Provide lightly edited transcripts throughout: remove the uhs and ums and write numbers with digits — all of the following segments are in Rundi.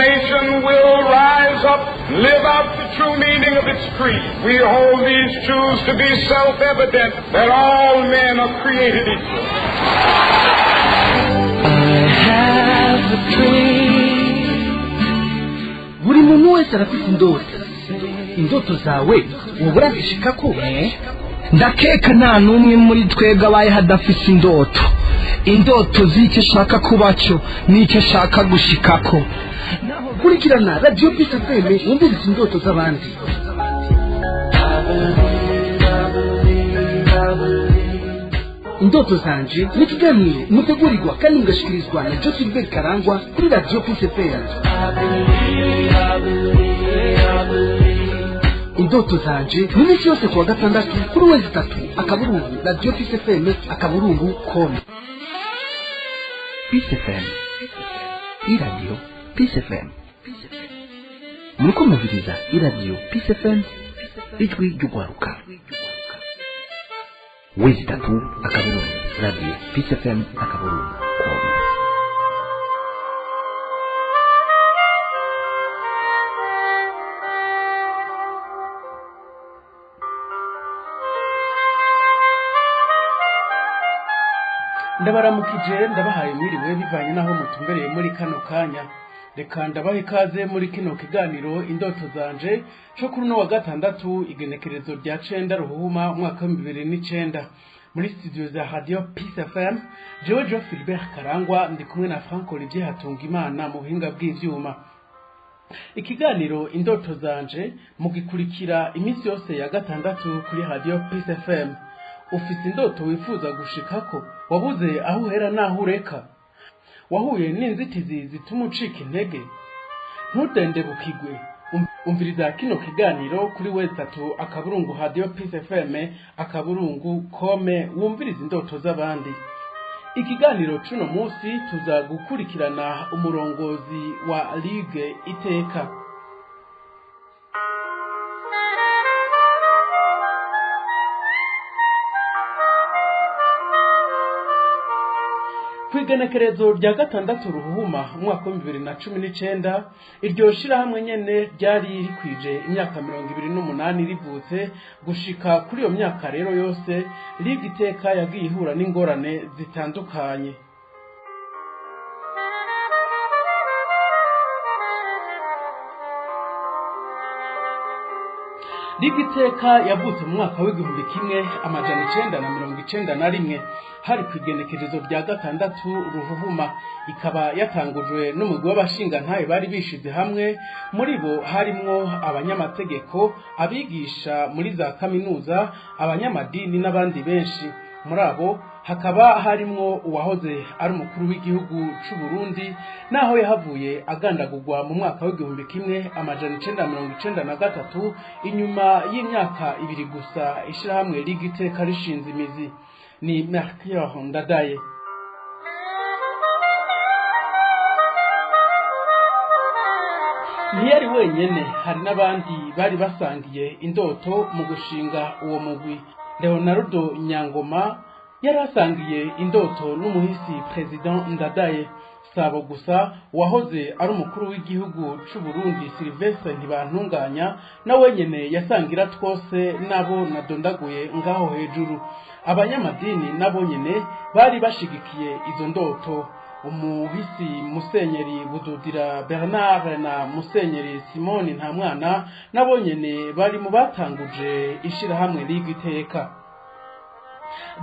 nation will rise up, live out the true meaning of its creed. We hold these truths to be self-evident, that all men are created equal. I have a dream. Buri muntu wese arafite indoto. Indoto zawe woba urazishikako? Ndakeka nta n'umwe muri twebwe abayeho adafise indoto. Indoto z'icyo ashaka kuba cyo n'icyo ashaka gushikako. Kurikirana Radiyo Peace FM, wumvirize indoto z'abandi. I believe, I believe, I believe. Indoto zanje ni ikiganiro mutegurirwa kandi mugashikirizwa na Joseph Karangwa kuri Radiyo Peace FM. I believe, I believe, I believe. Indoto zanje ni iminsi yose kuwa gatandatu kuri www.radiyopeacefm.com. Peace FM, iradiyo Peace FM, muriko mumviriza iradiyo Peace FM, ijwi ry'ugwaruka. www.radiopeacefm.com. Ndabaramukije, ndabahaye mwiriwe bivanye n'aho mutumbereye muri kano kanya. Reka ndabaha ikaze muri kino kiganiro Indoto Zanje co kuri uno wa gatandatu, igenekerezo rya 9 Ruhuhuma, umwaka wa 2009. Muri studio za Radio Peace FM, jewe Jo Philbert Karangwa ndi kumwe na Frank Olivier Hatungimana mu buhinga bw'ivyuma. Ikiganiro Indoto Zanje mugikurikira iminsi yose ya gatandatu kuri Radio Peace FM. Ufise indoto wifuza gushikako, wabuze aho uhera n'aho ureka, wahuye n'inzitizi zituma ucika intege? Ntudendebukigwe. Umviriza kino kiganiro kuri www.radiopeacefm.com, wumvirize indoto z'abandi. Ikiganiro cuno munsi tuza gukurikirana umurongozi wa Ligue Iteka. Kw'igenekerezo rya 6 Ruhuhuma, umwaka wa 2019, iryo shirahamwe nyene ryari rikwije imyaka 28 rivutse. Gushika kuri iyo myaka rero yose, Ligue Iteka yagiye ihura n'ingorane zitandukanye. Ligue Iteka yavutse mu mwaka wa 1991, hari ku igenekerezo rya 6 Ruhuhuma, ikaba yatangujwe n'umugwi w'abashingantahe bari bishize hamwe. Muri bo harimwo abanyamategeko, abigisha muri za kaminuza, abanyamadini n'abandi benshi. Muri abo hakaba harimwo uwahoze ari umukuru w'igihugu c'u Burundi, naho yahavuye agandagurwa mu mwaka wa 1993, inyuma y'imyaka 2 gusa ishirahamwe Ligue Iteka rishinze imizi. Ni Melchior Ndadaye. Ntiyari wenyene, hari n'abandi bari basangiye indoto mu gushinga uwo mugwi. Leonardo Nyangoma yari asangiye indoto n'umuhisi President Ndadaye. Sabo gusa, uwahoze ari umukuru w'igihugu c'u Burundi Sylvestre Ntibantunganya na wenyene yasangira twose nabo nadondaguye ngaho hejuru. Abanyamadini nabo nyene bari bashigikiye izo ndoto. Umuhisi Musenyeri Bududira Bernard na Musenyeri Simoni Ntamwana nabo nyene bari mu batanguje ishirahamwe Ligue Iteka.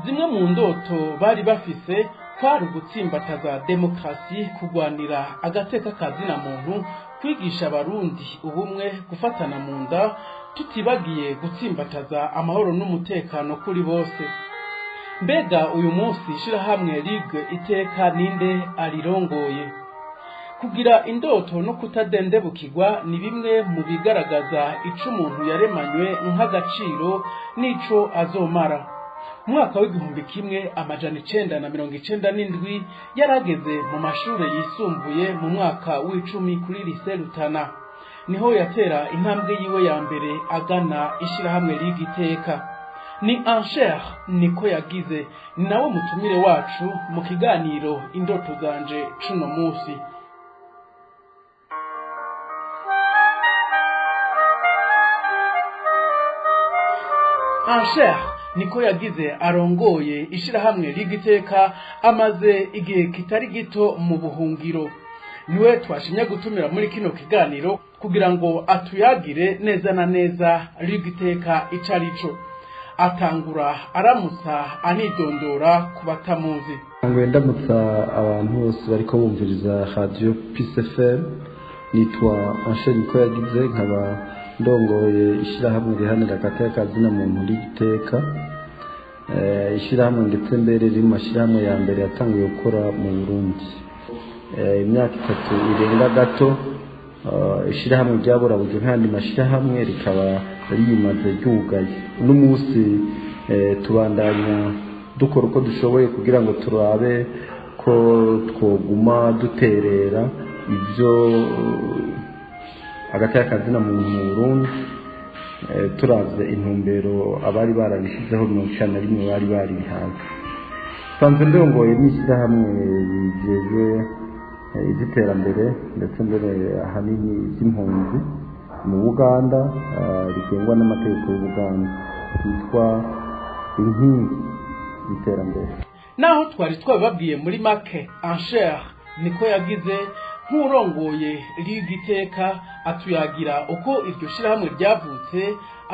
Zimwe mu ndoto bari bafise kwari ugutsimbataza demokarasi, kurwanira agateka kazina muntu, kwigisha Abarundi ubumwe, gufatana mu nda, tutibagiye gutsimbataza amahoro n'umutekano kuri bose. Mbega uyu munsi ishirahamwe Ligue Iteka ninde arirongoye? Kugira indoto no kutadendebukirwa ni bimwe mu bigaragaza ico umuntu yaremanywe nk'agaciro n'ico azomara. Umwaka wa 1997 yarageze mu mashure yisumbuye, mu mwaka wa 10 kuri Lycée Rutana, niho yatera intambwe yiwe ya mbere agana ishirahamwe Ligue Iteka. Ni Ancher niko yagize, ni nawe mutumire wacu mu kiganiro Indoto Zanje cuno musi. Ansher niko yagize arongoye ishirahamwe Ligue Iteka, amaze igihe kitari gito mu buhungiro. Niwe twashimye gutumira muri kino kiganiro kugira ngo atuyagire neza na neza Ligue Iteka ico arico. Atangura aramutsa anidondora ku batamuzi. Ngo ndamutsa abantu bose bariko bumviriza Radio Peace FM. Nitwa Ansher niko yagize, nkaba ndongoye ishyirahamwe riharanira agateka kazina muntu Ligue Iteka, ishyirahamwe ndetse mbere riri mu mashyirahamwe ya mbere yatanguye gukora mu Burundi. Imyaka 3 irenga gato, ishyirahamwe ryaburabujwe nk'andi mashyirahamwe, rikaba riyimaze ryugaye. Uno munsi tubandanya dukora uko dushoboye kugira ngo turabe ko twoguma duterera ibyo agateka kazina muntu mu Burundi, turavye intumbero abari barabishyizeho 91 bari barihaye. Sanzwe ndongoye n'ishyirahamwe rijejwe iby'iterambere ndetse mbere ahanini iby'impunzi mu Buganda, rigengwa n'amategeko y'Ubuganda, yitwa Inkingi y'Iterambere. Naho twari twabibabwiye muri make, Ansher niko yagize nk'urongoye Ligue Iteka atuyagira uko iryo shirahamwe ryavutse,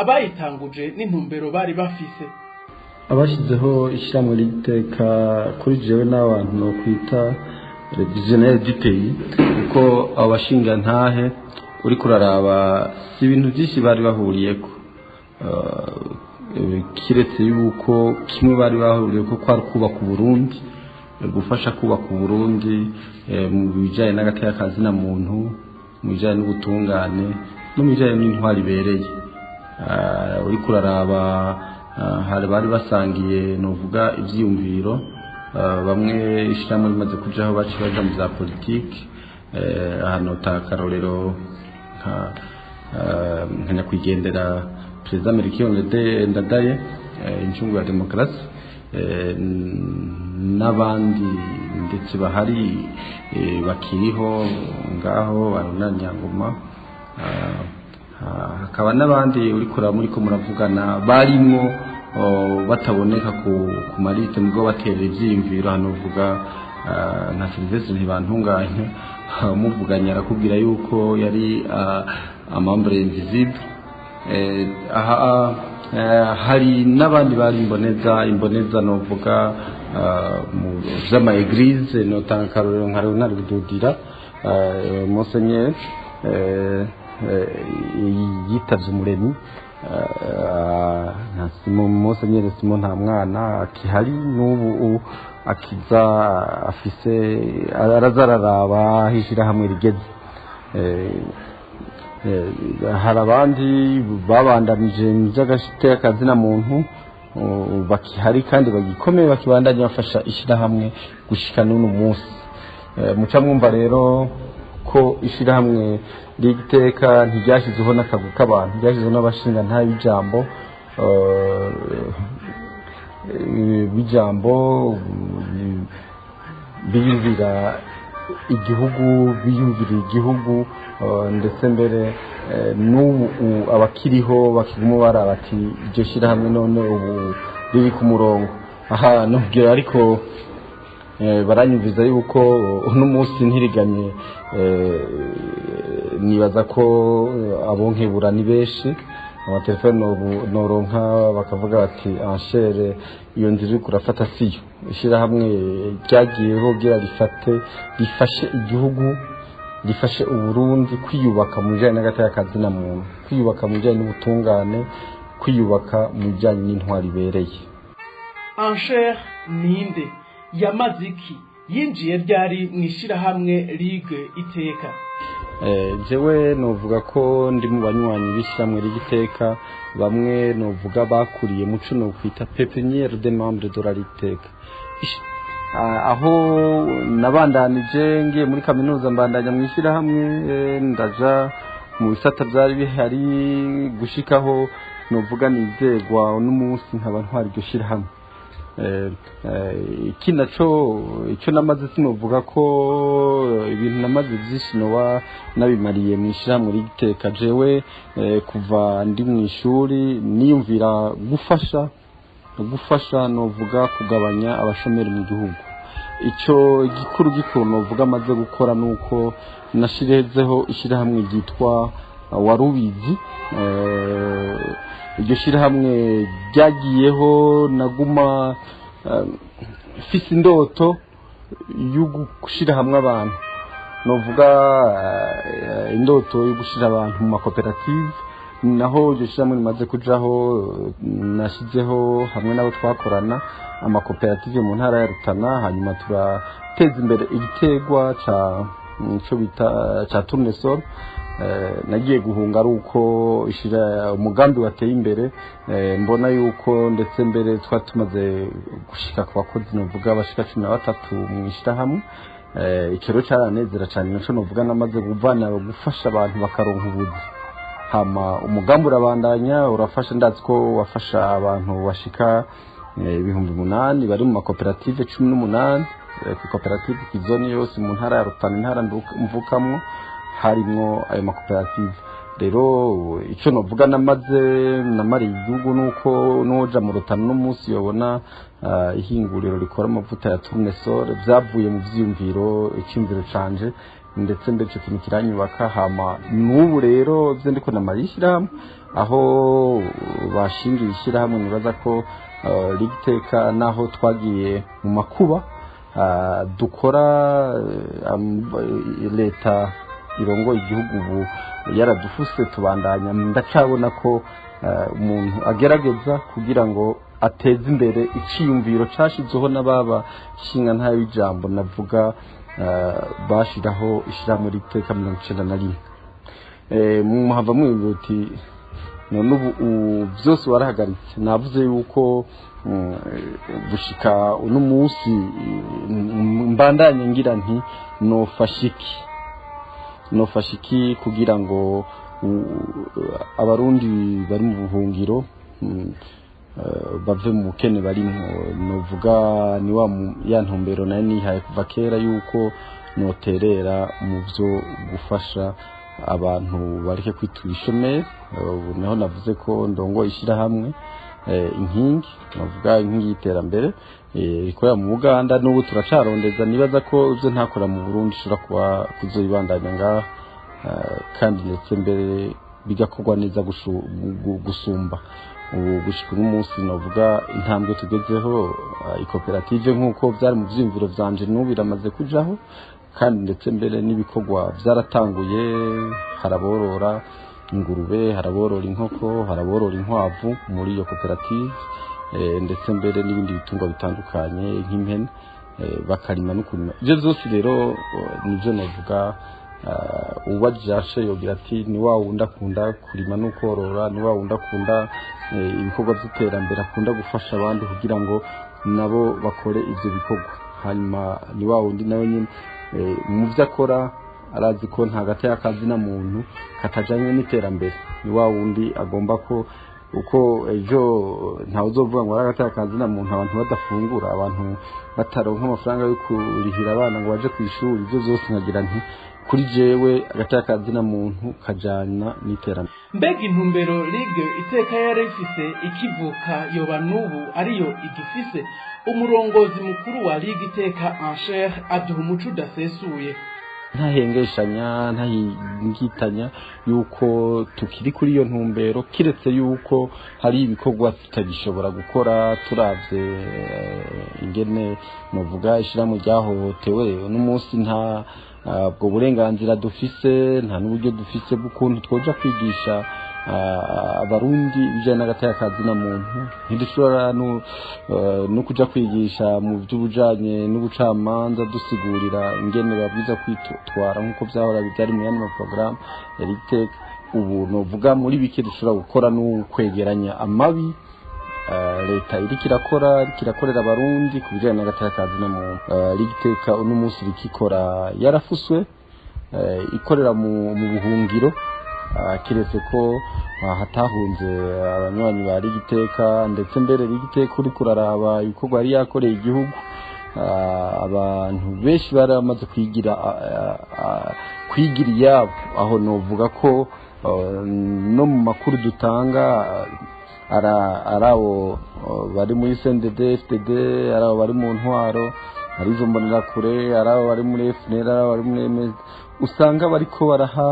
abayitanguje n'intumbero bari bafise. Abashyizeho ishyirahamwe Ligue Iteka kuri jewe n'abantu no kwita visionnaire du pays, kuko abashinga ntahe uri kuraraba si ibintu byinshi bari bahuriyeko, kiretse yuko kimwe bari bahuriyeko kwari kubaka Uburundi, gufasha kubaka Uburundi mu bijyanye n'agateka kazina muntu, mu bijyanye n'ubutungane no mu bijyanye n'intwari ibereye. Uri kuraraba hari bari basangiye novuga ibyiyumviro. Bamwe ishyirahamwe rimaze kujaho baci baja mu za politiki. Ahantu akarorero nka nyakwigendera Perezida Melchior Ndadaye, incungu ya demokarasi, n'abandi ndetse bahari bakiriho ngaho baruna Nyangoma, hakaba n'abandi uri kuraba muri ko muravugana barimwo bataboneka ku marite mugabo batera ivyiyumviro. Hano uvuga nka Sylvestre Ntibantunganya, muvuganye arakubwira yuko yari un membre invisible. Aha hari n'abandi bari imboneza novuga mu vy'ama église, notanga akarorero nka Leonard Rududira, Monseigneur yitavye Umuremyi, nka Simon, Monseigneur Simon nta mwana akihari n'ubu akiza afise arazararaba aho ishyirahamwe rigeze. Hari abandi babandanije mu by'agateka kazina muntu bakihari kandi bagikomeye, bakibandanya bafasha ishyirahamwe gushika n'uno munsi. Muca mwumva rero ko ishyirahamwe Ligue Iteka ntiryashyizeho n'akagwi k'abantu, ryashyizeho n'abashinga ntabe bijambo biyumvira igihugu, biyumvira igihugu, ndetse mbere n'ubu abakiriho bakiguma baraba ati iryo shyirahamwe none ubu riri ku murongo. Aha nubwira ariko baranyumviza yuko uno munsi ntiriganye, nibaza ko abonkebura ni benshi, amatelefone noronka bakavuga bati Ansher, iyo nzira uriko urafata siyo. Ishyirahamwe ryagiyeho kugira rifate rifashe igihugu, rifashe Uburundi kwiyubaka mu bijyanye n'agateka kazina muntu, kwiyubaka mu bijyanye n'ubutungane, kwiyubaka mu bijyanye n'intwari ibereye. Ansher ninde? Yamaze iki? Yinjiye ryari mu ishyirahamwe Ligue Iteka? Jewe novuga ko ndi mu banywanyi b'ishyirahamwe Ligue Iteka, bamwe novuga bakuriye muco no kwita pépinière des membres de la Ligue Iteka. Aho nabandanije ngiye muri kaminuza, mbandanya mu ishyirahamwe, ndaja mu bisata byari bihari gushikaho novuga nizegwa n'umunsi nkaba ntwara iryo shyirahamwe. Iki naco icyo namaze, sinovuga ko ibintu namaze byinshi noba nabimariye mu ishyirahamwe ry'iteka. Jewe kuva ndi mu ishuri niyumvira gufasha novuga kugabanya abashomeri mu gihugu. Icyo gikuru novuga amaze gukora nuko nashirezeho ishyirahamwe ryitwa Warubizi. Iryo shyirahamwe ryagiyeho naguma mfise indoto yo gushyira hamwe abantu, novuga indoto yo gushyira abantu mu makoperative. Naho iryo shyirahamwe rimaze kujaho, nashyizeho hamwe n'abo twakorana amakoperative mu ntara ya Rutana, hanyuma turateza imbere igiterwa ca ico bita ca tournesol. Nagiye guhunga ari uko ishira umugambi wateye imbere, mbona yuko ndetse mbere twari tumaze gushika ku bakozi novuga bashika 13 mu ishirahamwe. Ico rero caranezera cane, naco novuga namaze kuvana gufasha abantu bakaronka ubuzi. Hama umugambi urabandanya urafasha, ndazi ko wafasha abantu bashika 8,000 bari mu makoperative 18, ku koperative kw'izone yose mu ntara ya Rutana, intara mvukamwo, harimwo ayo makoperative. Rero icyo novuga namaze namariye igihugu nuko noja mu Rutana no munsi yobona ihinguriro rikora amavuta ya tournesol, vyavuye mu vyiyumviro, icyumviro canje, ndetse mbere ico kintu kiranyubaka. Hama n'ubu rero ivyo ndiko namariye ishyirahamwe, aho bashingiye ishyirahamwe, nibaza ko rigiteka naho twagiye mu makuba dukora, leta irongoye igihugu ubu yaradufuse, tubandanya. Ndacabona ko umuntu agerageza kugira ngo ateze imbere iciyumviro cashizweho n'ababa nshinga ntayo y'ijambo navuga bashiraho ishyirahamwe riteka 91. Muhava mwiyumvira uti none ubu byose warahagaritse. Navuze yuko gushika uno munsi mbandanye ngira nti nofasha iki kugira ngo abarundi bari mu buhungiro bave mu bukene barimwo. Novuga ni wa ya ntumbero nayo nihaye kuva kera yuko noterera mu byo gufasha abantu bareke kwitura ishomeri. Ubu naho navuze ko ndongo ishyirahamwe Inkingi, navuga Inkingi y'Iterambere, ikorera mu Buganda. N'ubu turacarondeza, nibaza ko ibyo ntakora mu Burundi ishobora kuba kuzoyibandanya ngaha, kandi ndetse mbere bigakorwa neza gusumba ubu. Gushika uno munsi navuga intambwe tugezeho, ikoperative nk'uko byari mu vyiyumviro vyanje n'ubu iramaze kujaho, kandi ndetse mbere n'ibikorwa byaratanguye. Haraborora ingurube, haraborora inkoko, haraborora inkwavu muri iyo koperative, ndetse mbere n'ibindi bitungwa bitandukanye nk'impene, bakarima no kurima. Ibyo byose rero nibyo navuga ubajashe yogira ati ni wa wundi akunda kurima no korora, ni wa wundi akunda ibikorwa by'iterambere, akunda gufasha abandi kugira ngo nabo bakore ibyo bikorwa. Hanyuma ni wa wundi nawe nyine mu byo akora arazi ko nta gati y'akazi na muntu katajanye n'iterambere. Ni wa wundi agomba ko uko ejo ntawe uzovuga ngo ari agati y'akazi na muntu, abantu badafungura, abantu bataronka amafaranga yo kurihira abana ngo baje ku ishuri. Ibyo byose nkagira nti kuri jewe agati y'akazi na muntu kajana n'iterambere. Mbega intumbero Ligue Iteka yari ifise ikivuka yoba n'ubu ariyo igifise? Umurongozi mukuru wa Ligue Iteka Anshere aduha umuco udasesuye. Ntahengeshanya, ntahingitanya yuko tukiri kuri iyo ntumbero, kiretse yuko hari ibikorwa tutagishobora gukora turavye ingene novuga ishyirahamwe ryahohotewe. Uno munsi nta ubwo burenganzira dufise, nta n'uburyo dufise bw'ukuntu twoja kwigisha abarundi ibijyanye n'agateka na muntu. Ntidushobora no kuja kwigisha mu by'ubujanye n'ubucamanza, dusigurira ingene babwiza kwitwara nk'uko byahora byari mu yandi maporogaramu ya Riteka. Ubu novuga muri bike dushobora gukora n'ukwegeranya amabi leta iriko irakora, iriko irakorera abarundi ku bijyanye n'agateka na muntu. Rigiteka uno munsi rikikora yarafuswe, ikorera mu buhungiro. Kiretse ko hatahunze abanywanyi ba Rigiteka, ndetse mbere Rigiteka uri kuraraba ibikorwa yari yakoreye igihugu, abantu benshi bari bamaze kwigira iyabo. Aho novuga ko no mu makuru dutanga ari abo bari muri CNDD FDD, ari abo bari mu ntwaro, ari izo mbonerakure, ari abo bari muri FNL, ari abo bari muri MS, usanga bariko baraha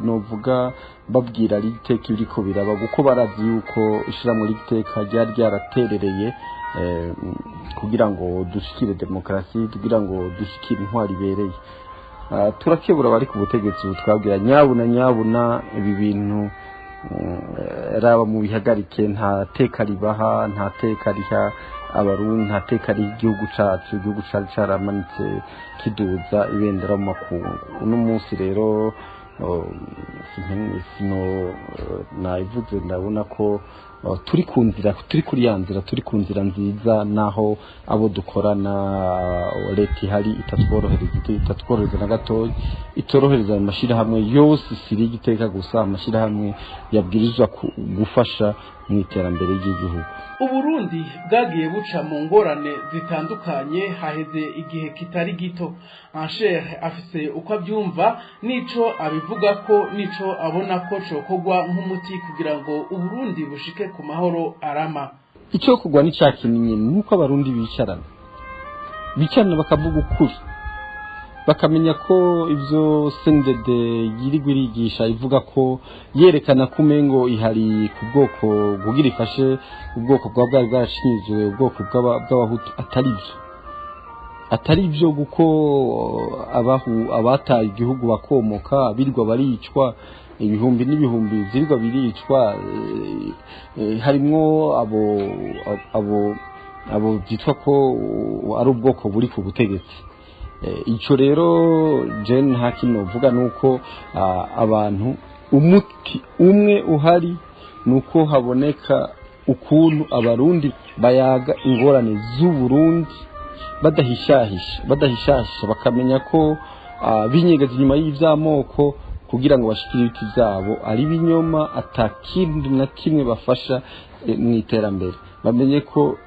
novuga babwira Rigiteka ibiriko biraba, kuko barazi yuko ishiramwe Rigiteka ryari ryaraterereye kugira ngo dushikire demokarasi, kugira ngo dushikire intwari ibereye. Turakebura bari ku butegetsi, twabwira nyabuna nyabuna ibi bintu raba mu bihagarike, nta teka ribaha, nta teka riha Abarundi, nta teka riha igihugu cacu. Igihugu cari caramanitse kiduza ibendera mu makungu. Uno munsi rero sino nabivuze, ndabona ko turi ku nzira, turi kuri ya nzira, turi ku nzira nziza, naho abo dukorana leta ihari itatworohereza na gatoya, itorohereza mu mashyirahamwe yose, si Rigiteka gusa, amashyirahamwe yabwirizwa gufasha mu iterambere ry'igihugu. Uburundi bwagiye buca mu ngorane zitandukanye haheze igihe kitari gito. Anshere afise uko abyumva nico abivuga ko nico abona ko cokorwa nk'umuti kugira ngo Uburundi bushike ku mahoro arama. Icyo kugwa ni cyakinye nuko Abarundi bicarana bakavuga ukuri, bakamenya ko ivyo CNDD yirigwa irigisha ivuga ko yerekana ko umengo ihari ku bwoko kugira ifashe ubwoko bwa bwari bwarashinyizwe, ubwoko bw'Abahutu, atari byo, kuko abataye igihugu bakomoka birirwa baricwa ibihumbi n'ibihumbi, zirirwa biricwa, harimwo abo byitwa ko ari ubwoko buri ku butegetsi. Ico rero je nta kintu vuga nuko abantu umuti umwe uhari nuko haboneka ukuntu Abarundi bayaga ingorane z'Uburundi badahishahisha, bakamenya ko binyegaza inyuma y'ivyamoko kugira ngo bashikire ibiti vyabo ari binyoma, atakindi na kimwe bafasha mu iterambere. Bamenye ko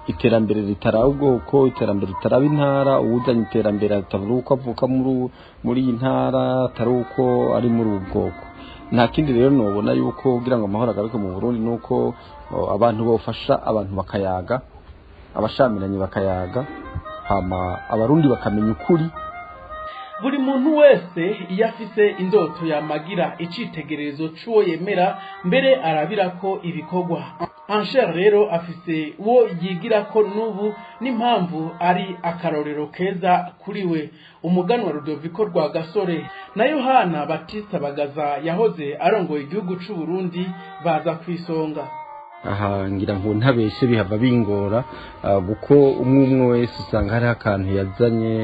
iterambere ritaraba ubwoko, iterambere ritaraba intara. Uwuzanye iterambere atari uko avuka muri iyi ntara, atari uko ari muri ubu bwoko. Nta kindi rero nobona yuko kugira ngo amahoro agaruke mu Burundi nuko abantu bofasha abantu bakayaga, abashamiranye bakayaga, hama Abarundi bakamenya ukuri. Buri muntu wese iyo afise indoto yamagira icitegererezo c'uwo yemera mbere arabira ko ibikorwa. Anshere rero afise uwo yigira ko n'ubu n'impamvu ari akarorero keza kuri we, umuganwa Rudoviko Rwagasore na Yohana Batista Bagaza yahoze arongoye igihugu c'u Burundi baza kwisonga. Aha ngira ngo ntabeshe bihava bingora, kuko umwe wese usanga hari akantu yazanye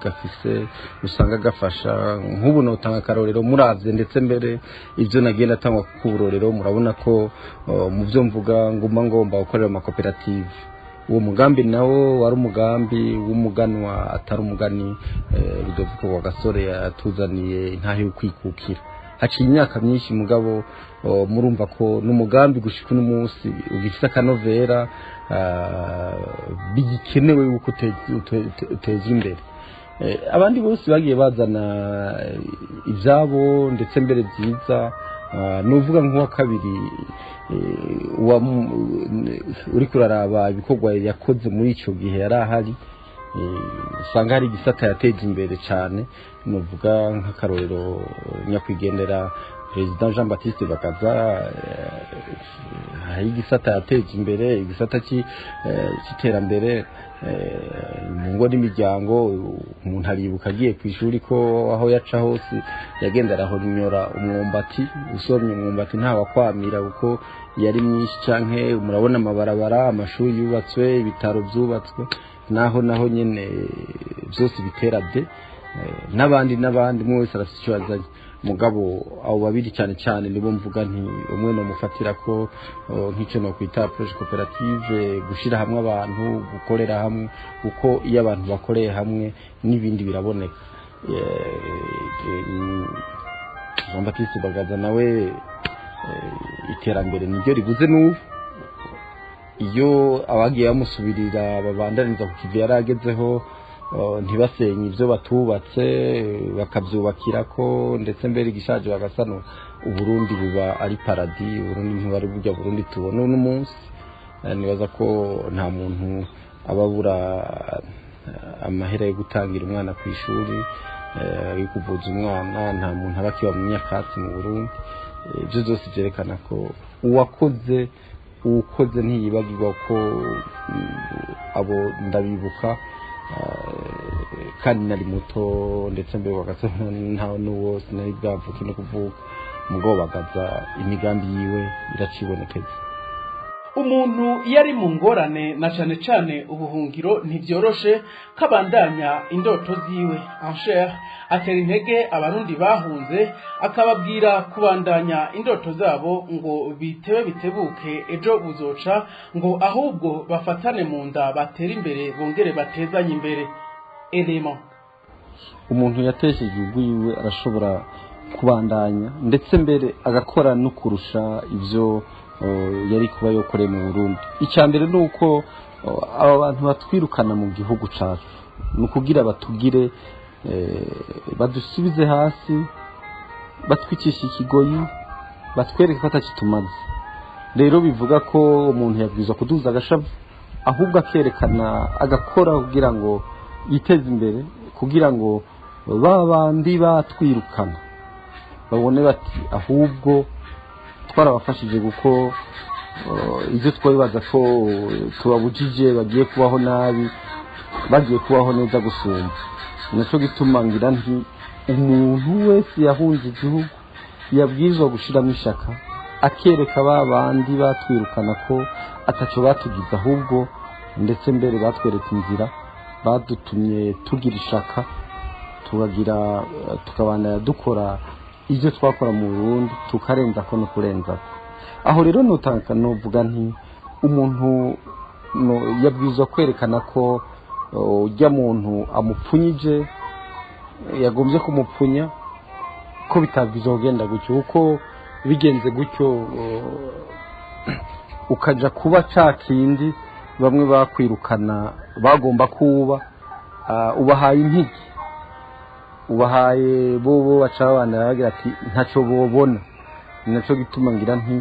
gafise usanga gafasha. Nk'ubu notanga akarorero muravye, ndetse mbere ivyo nagiye natangwa ku burorero, murabona ko mu byo mvuga nguma ngomba gukorera amakoperative. Uwo mugambi nawo wari umugambi w'umuganwa atari umugani Rudoviko Rwagasore yatuzaniye intahe yo kwikukira. Haciye imyaka myinshi mugabo murumva ko n'umugambi gushika uno munsi ugifise akanovera, bigikenewe yuko uteza imbere. Abandi bose bagiye bazana ivyabo ndetse mbere vyiza. Nuvuga nk'uwa kabiri uri kuraraba ibikorwa yakoze muri ico gihe yari ahari, usanga hari igisata yateje imbere cyane. Nuvuga nk'akarorero nyakwigendera President Jean Baptiste Bagaza, hari igisata yateje imbere, igisata cy'iterambere mu ngo n'imiryango. Umuntu aribuka agiye ku ishuri ko aho yaca hose yagenda arahonyora umwumbati, usomye umwumbati ntawakwamira kuko yari myinshi, canke murabona amabarabara, amashuri yubatswe, ibitaro byubatswe, naho nyene byose biterade n'abandi n'abandi, umwe wese arafite icyo azanye. Mugabo abo babiri cyane cyane nibo mvuga nti umwe no mufatira ko nk'icyo no kwita projet cooperative, gushira hamwe abantu, gukorera hamwe, kuko iyo abantu bakoreye hamwe n'ibindi biraboneka. Jean Baptiste Bagaza nawe iterambere niryo ribuze n'ubu. Iyo abagiye bamusubirira babandaniza ku kivi yari agezeho, ntibasenye ibyo batubatse, bakabyubakirako, ndetse mbere igishaje bagasanura, Uburundi buba ari paradis. Uburundi ntibari burya Burundi tubona uno munsi. Nibaza ko nta muntu aba abura amahera yo gutangira umwana ku ishuri, yo kuvuza umwana, nta muntu aba akiba mu nyakatsi mu Burundi. Ibyo byose byerekana ko uwakoze, uwukoze ntiyibagirwa, ko abo ndabibuka kandi nari muto, ndetse mbere bagasoma ntawe n'uwo sinari bwavuke no kuvuka. Mugabo Bagaza imigambi yiwe iracibonekeza. Umuntu iyo ari mu ngorane, na cane cane ubuhungiro, ntibyoroshe kabandanya indoto ziwe. Ancher atera intege Abarundi bahunze, akababwira kubandanya indoto zabo ngo bitebe bitebuke ejo buzoca, ngo ahubwo bafatane mu nda, batere imbere, bongere batezanye imbere. Elema. Umuntu yatesheje urwiwe arashobora kubandanya, ndetse mbere agakora no kurusha ibyo yari kuba yokoreye mu Burundi. Icya mbere ni uko aba bantu batwirukana mu gihugu cyacu ni ukugira batugire, badusubize hasi, batwicishe ikigoyi, batwereke ko atakitumaze. Rero bivuga ko umuntu yabwirizwa kuduza agashavu, ahubwo akerekana, agakora kugira ngo yiteze imbere, kugira ngo ba bandi batwirukana babone bati ahubwo twarabafashije, kuko ibyo twabibaza ko tubabujije bagiye kubaho nabi, bagiye kubaho neza gusumba. Nacyo gituma ngira nti umuntu wese yahunze igihugu yabwirizwa gushyiramo ishaka, akereka ba bandi batwirukana ko atacyo batugize, ahubwo ndetse mbere batwereka inzira, badutumye tugira ishaka, tukagira tukabandanya dukora ibyo twakora mu Burundi, tukarenza ko no kurenza ko. Aho rero nutanga novuga nti umuntu yabwirizwa kwerekana ko ujya muntu amupfunyije, yagombye kumupfunya, ko bitabwirizwa kugenda gutyo, kuko bigenze gutyo ukaja kuba ca kindi bamwe bakwirukana bagomba kuba, ubahaye intigi, ubahaye bobo baca babana bagira ati ntacyo bobona. Ni nacyo gituma ngira nti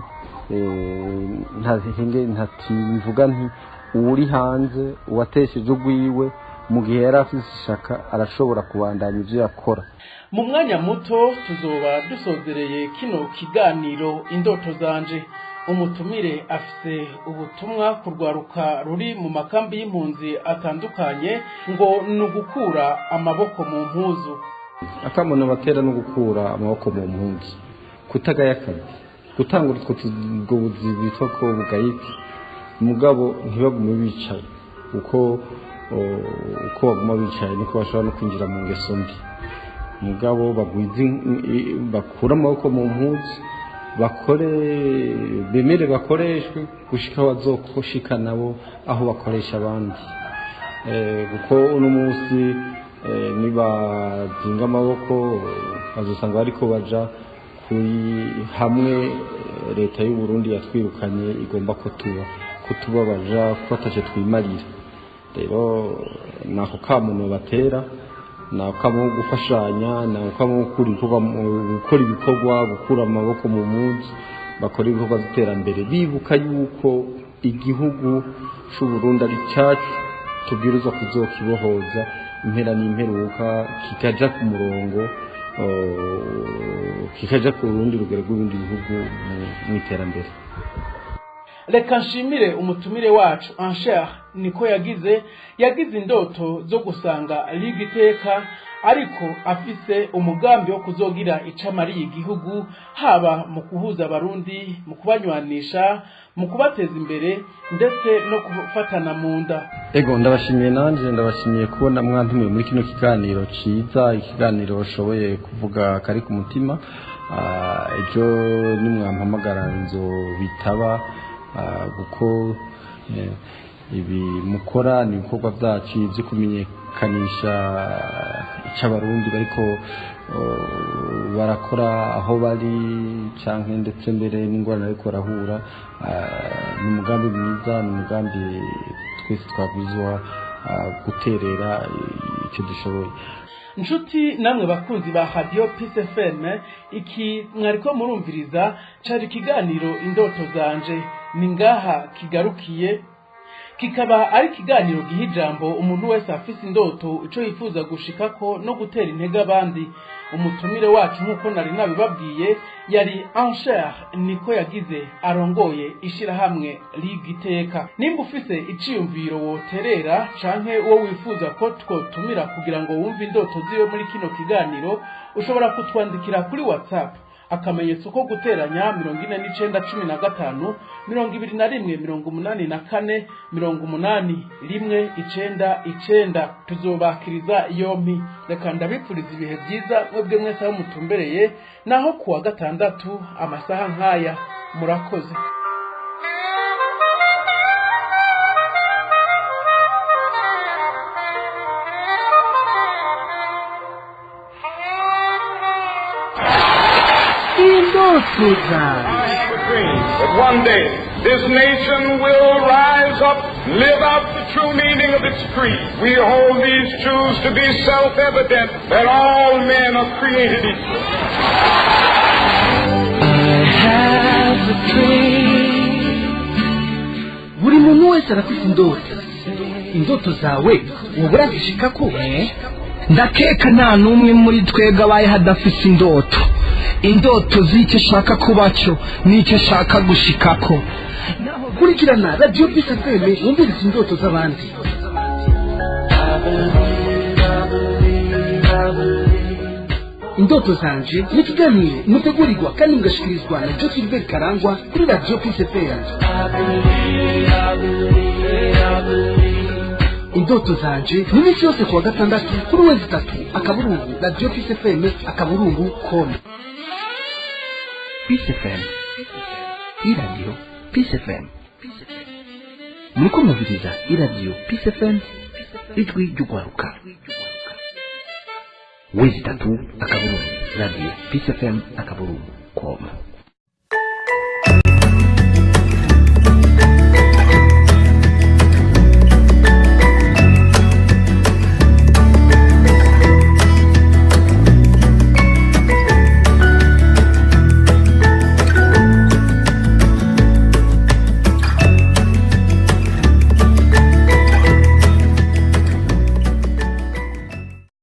ntahenge ntati mvuga nti uwuri hanze, uwatesheje urwiwe, mu gihe yari afise ishaka, arashobora kubandanya ibyo yakora. Mu mwanya muto tuzoba dusozereye kino kiganiro Indoto Zanje. Umutumire afise ubutumwa ku rwaruka ruri mu makambi y'impunzi atandukanye, ngo ni ugukura amaboko mu mpuzu. Akamono batera no gukura amaboko mu mpuzu, kutagaya akazi, gutanga utwo buzi bitwa ko bugayitse, mugabo ntibagume bicaye, uko uko baguma bicaye niko bashobora no kwinjira mu ngeso mbi. Mugabo bagwize, bakura amaboko mu mpuzu, bakore, bemere bakoreshwe gushika bazokoshika nabo aho bakoresha abandi, kuko uno munsi nibazinga amaboko bazosanga bariko baja kuri hamwe leta y'u Burundi yatwirukanye igomba ko tuba ko tubabaja, ko ataco twimarira. Rero nako kamuno batera, nako kamo gufashanya, nako kamo gukora ibikorwa, gukura amaboko mu mpuzu, bakora ibikorwa by'iterambere, bibuka yuko igihugu c'u Burundi ari cyacu, tubwirizwa kuzokibohoza impera n'imperuka, kikaja ku murongo, kikaja ku rundi rugero rw'ibindi bihugu mu iterambere. Reka nshimire umutumire wacu Ancher niko yagize indoto zo gusanga liga iteka, ariko afise umugambi wo kuzogira icamariye igihugu, haba mu kuhuza Abarundi, mu kubanywanisha, mu kubateza imbere, ndetse no gufatana mu nda. Ego, ndabashimiye nanje, ndabashimiye kubona mwantumiye muri kino kiganiro ciza, ikiganiro bashoboye kuvuga kari ku mutima. Ejo nimwampamagara nzo bitaba, kuko ibi mukora ni ibikorwa byacu byo kumenyekanisha c'abarundi bariko barakora aho bari canke ndetse mbere n'ingorane bariko barahura. Ni umugambi mwiza, ni umugambi twese twabwirizwa guterera icyo dushoboye. Nshuti namwe bakunzi ba Radio Peace FM, iki mwariko murumviriza cari ikiganiro Indoto Zanje. Ni ngaha kigarukiye, kikaba ari ikiganiro giha ijambo umuntu wese afise indoto, ico yifuza gushikako no gutera intege abandi. Umutumire wacu, nk'uko nari nabibabwiye, yari Ancher Niko Yagize, arongoye ishirahamwe Ligue Iteka. Nimba ufise iciyumviro woterera canke uwo wifuza ko twotumira kugira ngo wumve indoto ziwe muri kino kiganiro, ushobora kutwandikira kuri WhatsApp akamenyetso ko guteranya 49 15 21 84 81 99. Tuzobakiriza yompi. Reka ndabipfuriza ibihe byiza mwebwe mwese aho mutumbereye, naho kuwa gatandatu amasaha nk'aya. Murakoze. Indoto Zanje. I have a dream that one day this nation will rise up, live out the true meaning of its creed. We hold these truths to be self-evident, that all men are created equal. I have a dream. Buri muntu wese arafite indoto. Indoto zawe woba urazishikako? Ndakeka nta n'umwe muri twebwe abaye hadafise indoto, indoto z'icyo ashaka kuba cyo n'icyo ashaka gushikako. Kurikirana Radio Peace FM, wumvirize indoto z'abandi. I believe, I believe, I believe. Indoto Zanje ni ikiganiro mutegurirwa kandi mugashikirizwa na Joseph Karangwa kuri Radio Peace FM. I believe, I believe, I believe. Indoto Zanje ni iminsi yose kuwa gatandatu kuri w3.radiopcfm.com. Peace FM, iradiyo Peace FM. Muriko mumviriza iradiyo Peace FM, ijwi ry'ugwaruka. w3.radiopcfm.com.